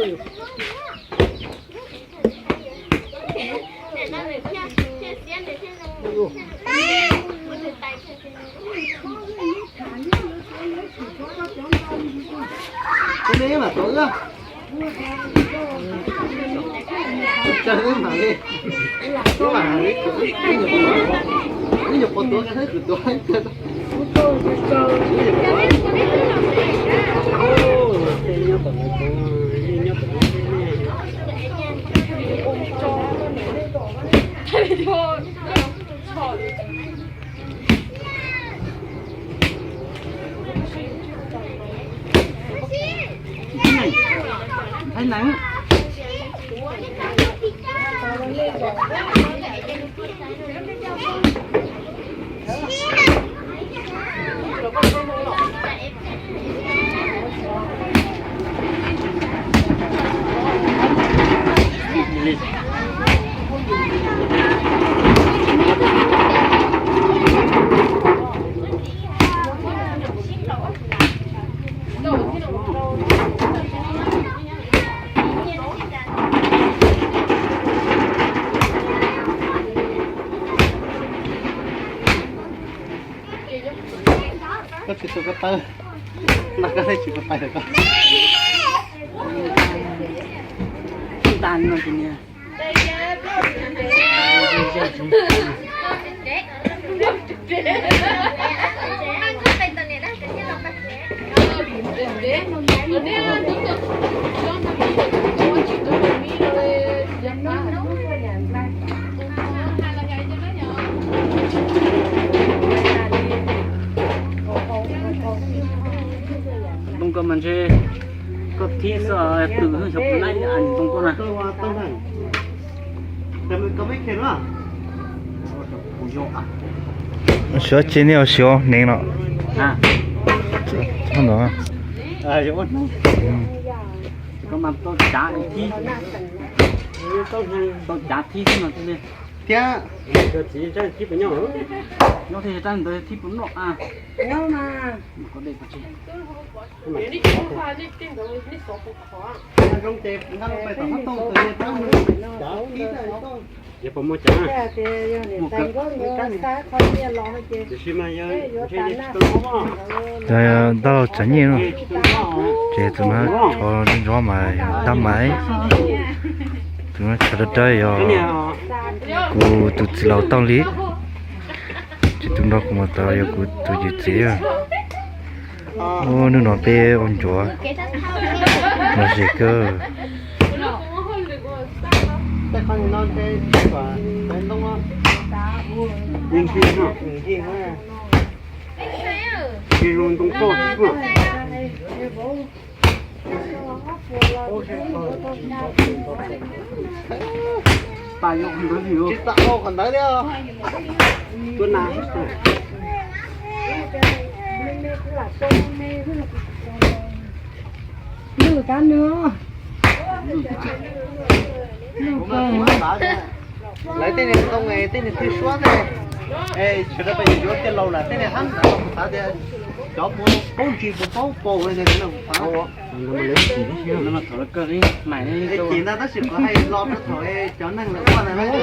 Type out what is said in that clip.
Tus ne mas tau ib. Tsa wb mam li, wb mam li, wb nyuam qhuav tuav, wb nyuam qhuav tuav, wb nyuam qhuav tuav. Ntxhais nees. Koj tsis tus ko taw, no koj thiaj tsis ko taw koj. Nta no tis niag. Ntoo ko mas ntshe koj thib xwb, twm xyov puas laib ntoo ko na. Siov tse nej siov neeg no. Txhob ntawd. Tau cav thib, tau cav thib xwb no thiaj li. Thiab nyob thiaj rab ntawd thib puas noj a. Dab laug Tsav Nyiaj no, ces tus no tsho ntsob mas yog dab maiv, tus no tsho dawb dawb yog kuv tus txiv laus Tooj Lis, ces tus nrog kuv mus tod yog kuv tus yawm txiv. Ub, hnub no peb ua ncuav lom zem kawg. Tsis tau qhov ntawd li os. Lwj kab nws. Lawv tej niag ntoo, tej niag twg suab tej, sawv daws peb yuav tiaj laus lawm tej niag hab ntawd kuv xav tias cov puas paub ntsis puas paub paus li ntawd kuv xav. Ces ntag tab sis qhov hais los rau thaum cov neeg lawv ua ntawd.